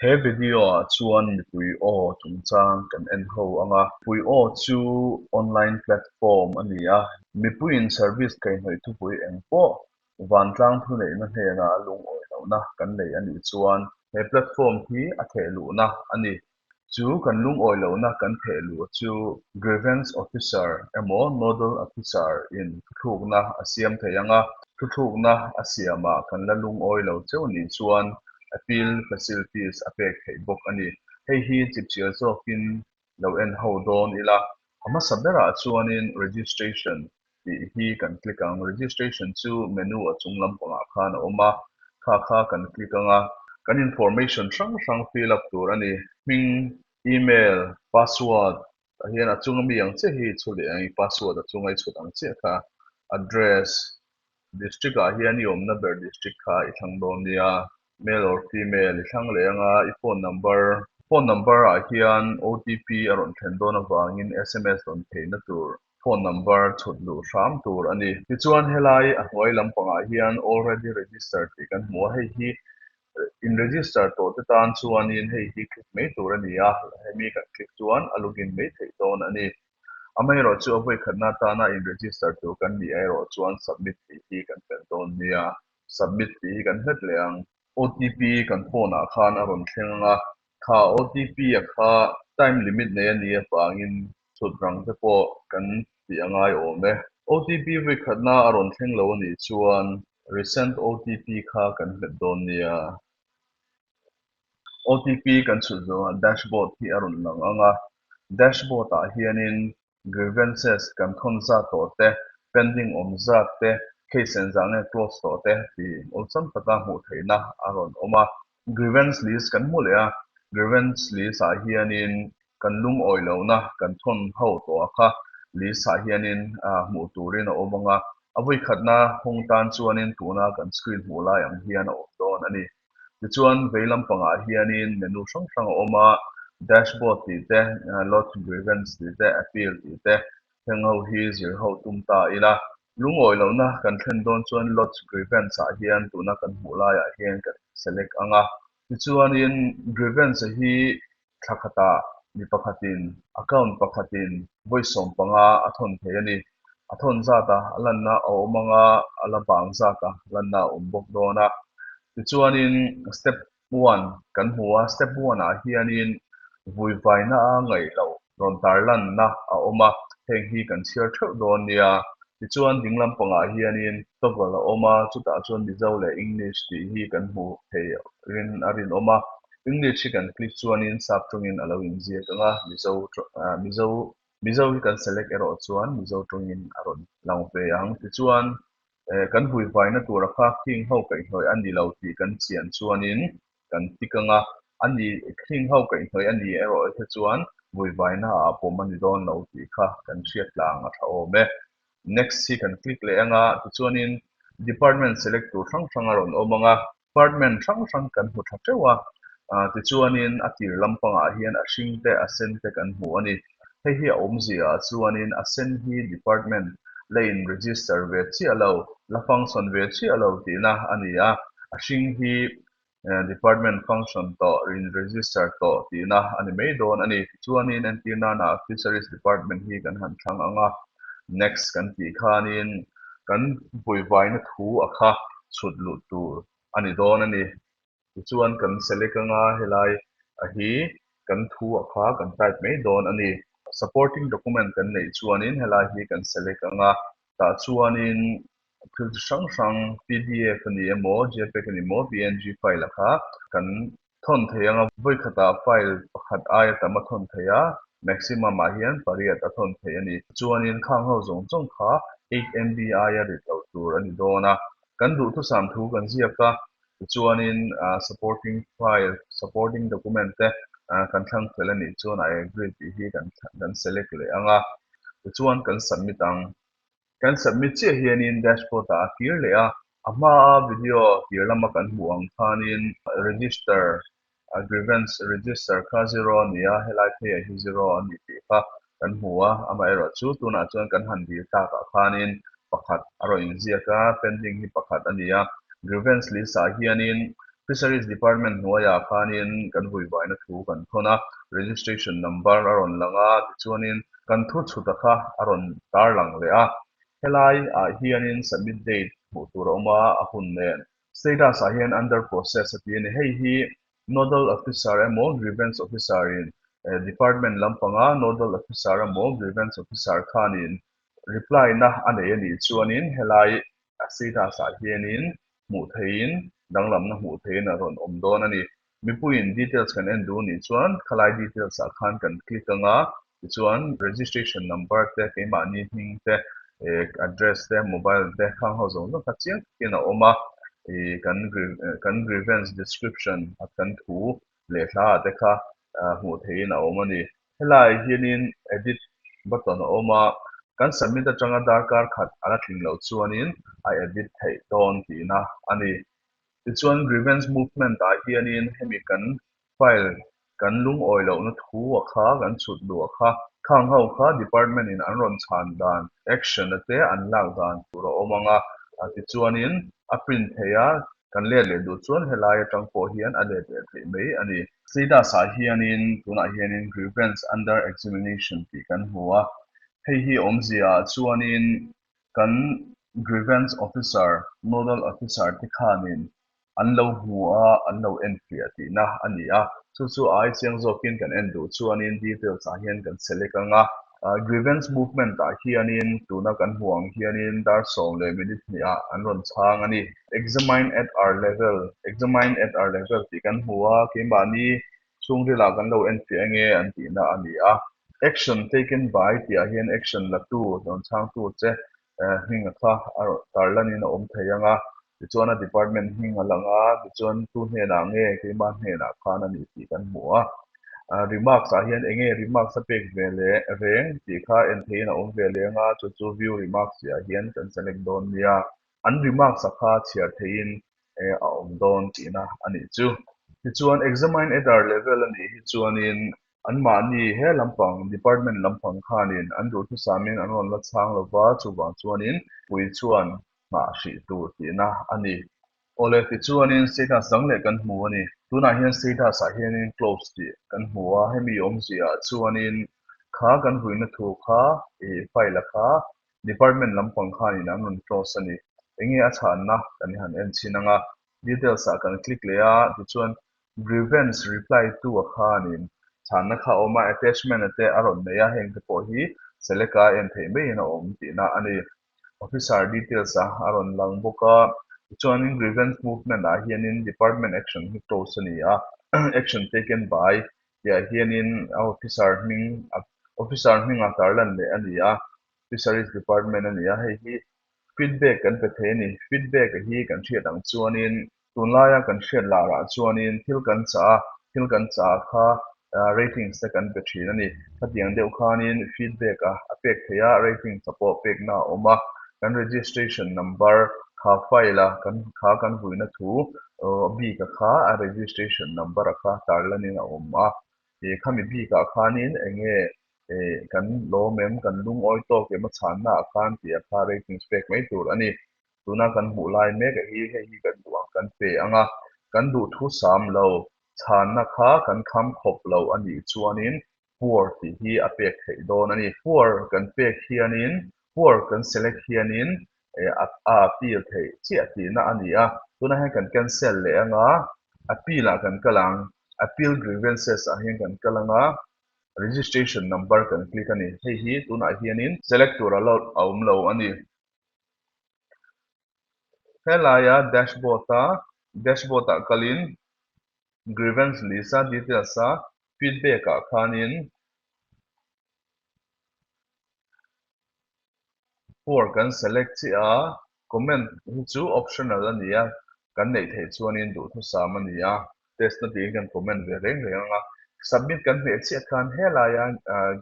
He video ah chuan mipui aw chungchang kan en ho ang a, mipui aw chu online platform a ni a, mipuiin service kaihhnawih thupui eng pawh vantlang thuneihna hnena lungawi lohna kan nei a nih chuan he platform hi a thehluhna a ni. Chu kan lungawi lohna kan thehluh chu Grievance Officer emaw Nodal Officer in thuthlukna a siam thei ang a, thuthlukna a siamah kan la lungawi lo cheu nih chuan Appeal facilities a pek theih bawk a ni. Hei hi chipchiar zawkin lo en ho dawn ila, a hmasa berah chuanin Registration tih hi kan click ang. Registration chu menu a chung lampangah khan a awm a, kha kha kan click ang a. Kan information hrang hrang fill up tur a ni. Hming, email, password, tah hian a chunga mi ang chiah hi i chhu leh ang, i password a chunga i chhut ang chiah kha, address, District ah hian i awmna ber district kha i thlang dawn nia, male or female i thlang leh anga i phone number, phone number ah hian OTP a rawn thlen dawn avangin sms rawn theihna tur phone number chhut luh hram tur a ni. Tichuan helai a hnuai lampangah hian already registered tih kan hmu a, hei hi in register tawh te tan chuanin hei hi click mai tur a ni a, hemi kan click chuan a login mai theih dawn a ni. Amaherawh chu a vawikhatna atana in register tur kan nih erawh chuan submit tih hi kan hmet dawn nia. Submit tih hi kan hmet leh ang. OTP kan phone ah khan a rawn thleng ang a, kha OTP a kha time limit nei a nih avangin chhut rang te pawh kan tih a ngai awm e. OTP vawikhatna a rawn thleng lo a nih chuan resend OTP kha kan hmet dawn nia. OTP kan chhut zawhah dashboard hi a rawn lang ang a, dashboard ah hianin grievances kan thawn zat tawh te, pending awm zat te, case engzah nge close tawh te tih awlsam taka hmuh theihna a rawn awm a. Grievance list kan hmu leh a, grievance list ah hianin kan lungawi lohna kan thawn ho tawh a kha list ah hianin hmuh turin a awm ang a, a vawikhatna hawng tan chuanin tuna kan screen hmuh lai ang hian a awm dawn a ni. Tichuan vei lampangah hianin menu hrang hrang a awm a, dashboard tih te, lodge grievance tih te, appeal tih te, heng ho hi zir ho tum ta ila. Lungawi lohna kan thlen dawn chuan lodge grievance ah hian tuna kan hmuh laiah hian kan select ang a. Tichuanin grievance hi Thla khatah mi pakhatin account pakhatin vawi 15 a thawn thei a ni. A thawn zata a lanna a awm ang a, a la bang zata lanna a awm bawk dawn a. Tichuanin step one kan hmu a, step one ah hianin vuivaina a ngaih loh rawn tarlanna a awm a, heng hi kan chhiar theuh dawn nia. Tichuan ding lampangah hianin toggle a awm a, chutah chuan Mizo leh English tih hi kan hmu thei rin a rinawm a. English hi kan click chuanin sap tawngin a lo inziak ang a, Mizo Mizo Mizo hi kan select erawh chuan Mizo tawngin a rawn lang ve ang. Tichuan kan vuivaina tura kha khing ho kaihhnawih a ni lo tih kan chian chuanin kan tick ang a, a ni khing ho kaihhnawih a ni erawh hi chuan vuivaina ah pawm a ni dawn lo tih kha kan hriat tlang a tha awm e. Next hi kan click leh ang a, tichuanin department select tur hrang hrang a rawn awm ang a. Department hrang hrang kan hmu tha teuh a, tichuanin a tir lampangah hian a hring te a sen te kan hmu a ni. Hei hi a awmzia ah chuanin a sen hi department la in register ve chiah lo, la function ve chiah lo tihna a ni a, a hring hi department function tawh, in register tawh tihna a ni mai dawn a ni. Tichuanin entir nana Fisheries department hi kan han thlang ang a, next kan tih khanin kan vuivaina thu a kha chhut luh tur a ni dawn a ni. Tichuan kan select anga helai a hi kan thu a kha kan type mai dawn a ni. Supporting document kan neih chuanin helai hi kan select anga tah chuanin thil chi hrang hrang pdf a ni emaw jpeg a ni emaw png file a kha kan thawn thei anga vawi khatah file pakhat aia tam a thawn thei a, maximum ah hian pariat a thawn thei a ni. Chuanin khang ho zawng zawng kha 8 MB aia rit loh tur a ni dawn a. Kan duhthusam thu kan ziak a, tichuanin supporting file, supporting document te kan thlang fel a nih chuan I agree tih hi kan select leh ang a, tichuan kan submit ang. Kan submit chiah hianin dashboard ah a kir leh a, a hmaa video kir lama kan hmuh ang khanin register grievance register kha zero a ni a, helai pheiah hi zero a ni tih kha kan hmu a, amaherawh chu tunah chuan kan han dil takah khanin pakhat a rawn inziak a, pending hi pakhat a ni a, grievance list ah hianin Fisheries Department hnuaiah khanin kan vuivaina thu kan thawn a, registration number a rawn lang a, tichuanin kan thu chhuta kha a rawn tarlang leh a. Helai ah hianin submit date hmuh tur a awm a, a hun nen. Status ah hian under process a ti a ni. Hei hi Nodal Officer emaw Grievance Officer in Department lampanga Nodal Officer emaw Grievance Officer khanin reply na a nei a nih chuanin helai a status ah hianin hmuh theihin danglamna hmuh theihin a rawn awm dawn a ni. Mipuiin details kan en duh nih chuan khalai details ah khan kan click anga tichuan registration number te, keimahni hming te, address te, mobile te khang ho zawng zawng kha chiang takin a awm a. Ih kan kan grievance description a kan thu leh hla ah te kha hmuh theihin a awm a ni. Helai hianin edit button a awm a, kan submit atanga darkar khat a la tling loh chuanin a edit theih dawn tihna a ni. Tichuan grievance movement ah hianin hemi kan file kan lungawi lohna thu a kha kan chhut luh a kha, khang ho kha department in an rawn chhan dan action a te an lak dan tur a awm ang a, tichuanin a print theih a, kan let leh duh chuan helai atang pawh hian a let leh theih mai a ni. Status ah hianin tunah hianin grievance under examination tih kan hmu a, hei hi awmzia ah chuanin kan grievance officer, nodal officer te khanin an lo hmu a, an lo enfiah tihna a ni a. Chu chu a ai chiang zawkin kan en duh chuanin details ah hian kan select ang a. Grievance movement ah hianin tuna kan hmuh ang hianin dar 10 leh minute hnih ah an rawn chhang a ni. Examine at our level, Examine at our level tih kan hmu a, keimahni chhungril ah kan lo enfiah enge an tihna a ni a. Action taken by tih ah hian action la tu, rawn chhangtu che hming a kha a tarlanin a awm thei ang a, tichuan a department hming a lang a, tichuan tu hnenah nge keimah hnenah khan a ni tih kan hmu a. Remarks ah hian enge remarks a pek ve leh reng tih kha en theihin a awm ve leng a, chu chu view remarks tih ah hian kan select dawn nia. An remarks a kha chhiar theihin a awm dawn tihna a nih chu. Tichuan examine at our level a nih hi chuanin Anmahni he lampang, department lampang khanin an duhthusamin an rawn la chhang lova, chuvang chuanin pui chuan nghah hrih tur tihna a ni. Awle, tichuanin status dang leh kan hmu a ni. Tunah hian status ah hianin close tih kan hmu a, hemi awmziah chuanin kha kan vuina thu kha ih file a kha department lampang khanin an rawn close a ni. Enge a chhanna kan han en chhin ang a, details ah kan click leh a, tichuan Grievance reply tu a khanin chhanna kha a awm a, attachment a te a rawn nei a, heng te pawh hi select a en theih maiin a awm tihna a ni. Officer details a a rawn lang bawk a, tichuanin grievance movement ah hianin department action hi close a ni a, action taken by tihah hianin a officer hming officer hming a tarlan leh a ni a, fisheries department a ni a, hei hi feedback kan pe thei a ni. Feedback hi kan hriat ang chuanin Tunlaia kan hriat larah chuanin thil kan chah a, thil kan chah kha ratings te kan pe thin a ni. Khatiang deuh khanin feedback a a pek theih a, ratings a pawh pekna a awm a. Kan registration number kha file a kan kha kan vuina thu bik a kha a registration number a kha tarlanin a awm a. Khami bikah khanin enge kan lawm em, kan lungawi tawk em a chhanna ah khan tih a kha ratings pek mai tur a ni. Tuna kan hmuh lai mek a hi hei hi kan duh ang kan pe ang a, kan duh thu sam lo chhanna kha kan kham khawp lo a nih chuanin poor tih hi a pek theih dawn a ni. Poor kan pek hianin poor kan select hianin a appeal theih chiah tihna a ni a, tunah hian kan cancel leh ang a, appeal ah kan kal ang, appeal grievances ah hian kan kal ang a, registration number kan click a ni. Hei hi tunah hianin select tur a awm lo a ni. Helaia dashboard a dashboard ah kalin grievance list a details a feedback ah khanin poor kan select chiah a, comment hi chu optional a ni a, kan neih theih chuanin duhthusam a ni a, test na tiin kan comment ve reng reng ang a, submit kan hmeh chiah khan helaia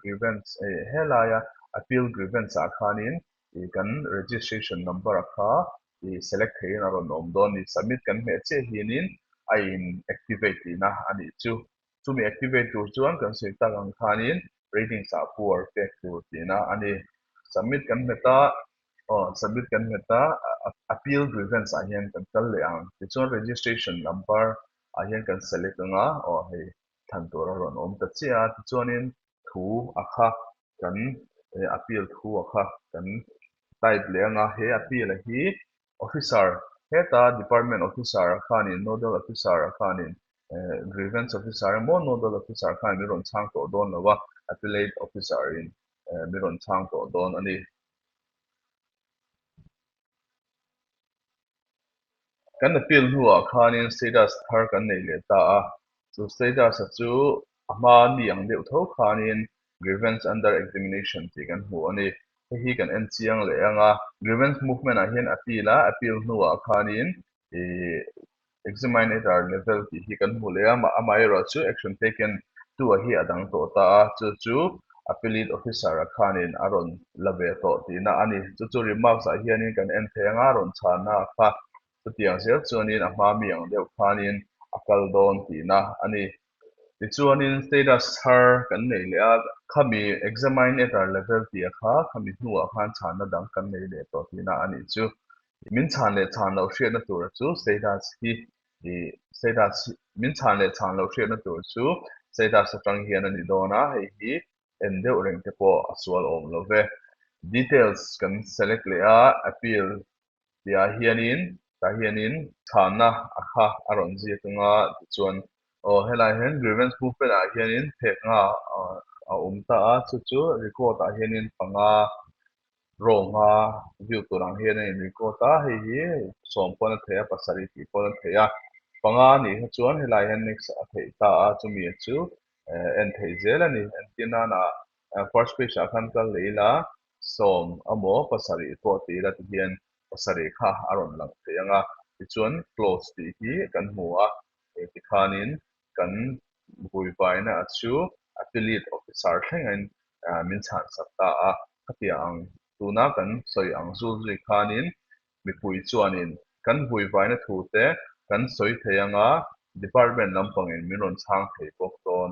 grievance helaia appeal grievance ah khanin ih kan registration number a kha ih select theihin a rawn awm dawn ni. Submit kan hmeh chiah hianin a in activate tihna a nih chu. Chumi activate tur chuan kan sawi tak ang khanin ratings ah poor pek tur tihna a ni. Submit kan hmet a, aw submit kan hmet a, appeal grievance ah hian kan kal leh ang. Tichuan registration number. Ah hian kan select anga aw hei thlan tur a rawn awm ta chiah a. Tichuanin thu a kha kan appeal thu a kha kan type leh anga he appeal a hi officer heta department officer a khanin nodal officer a khanin grievance officer emaw nodal officer khan min rawn chhang tawh dawn lo a, appellate officer in min rawn chhang tawh dawn a ni. Kan appeal hnuah khanin status thar kan nei leh ta a, chu status-a chu a hma ni ang deuh tho khanin Grievance Under Examination tih kan hmu a ni. Hei hi kan en chiang leh ang a, Grievance Movement-ah hian appeal a, appeal hnuah khanin ih Examinator level tih hi kan hmu leh a, amaherawh chu action taken tu a hi a dang tawh ta a, chu chu Appellate Officer-a khanin a rawn la ve tawh tihna a ni. Chu chu remarks ah hianin kan en thei anga rawn chhanna a kha chutiang zel chuanin a hma mi ang deuh khanin a kal dawn tihna a ni. Tichuanin status thar kan nei leh a, khami Examinator level tih a kha khami hnuah khan chhanna dang kan nei leh tawh tihna a nih chu. Min chhan leh chhan loh hriatna tur chu status hi ih status hi min chhan leh chhan loh hriatna tur chu status atang hian a ni dawn a, hei hi en deuh reng te pawh a sual awm lo ve. Details kan select leh a, appeal tihah hianin tah hianin chhanna a kha a rawn ziak anga tichuan aw helai hian grievance movement ah hianin phek nga a awm ta a, chu chu record ah hianin panga Rawnga view tur ang hian a in record a, hei hi sawm pawn a theih a, pasarih tih pawn a theih a, panga a nih kha chuan helai hian next a theih ta a, chumi chu en theih zel a ni. Entir nana first page ah khan kal leh ila sawm emaw pasarih pawh ti ila tihian pasarih kha a rawn lang thei ang a, tichuan close tih hi kan hmu a, tikhanin kan vuivaina chu affiliate officer thlengin min chhansak ta a, khatiang ang tuna kan sawi ang zul zui khanin mipui chuanin kan vuivaina thute kan sawi thei anga department lampangin min rawn chhang thei bawk dawn.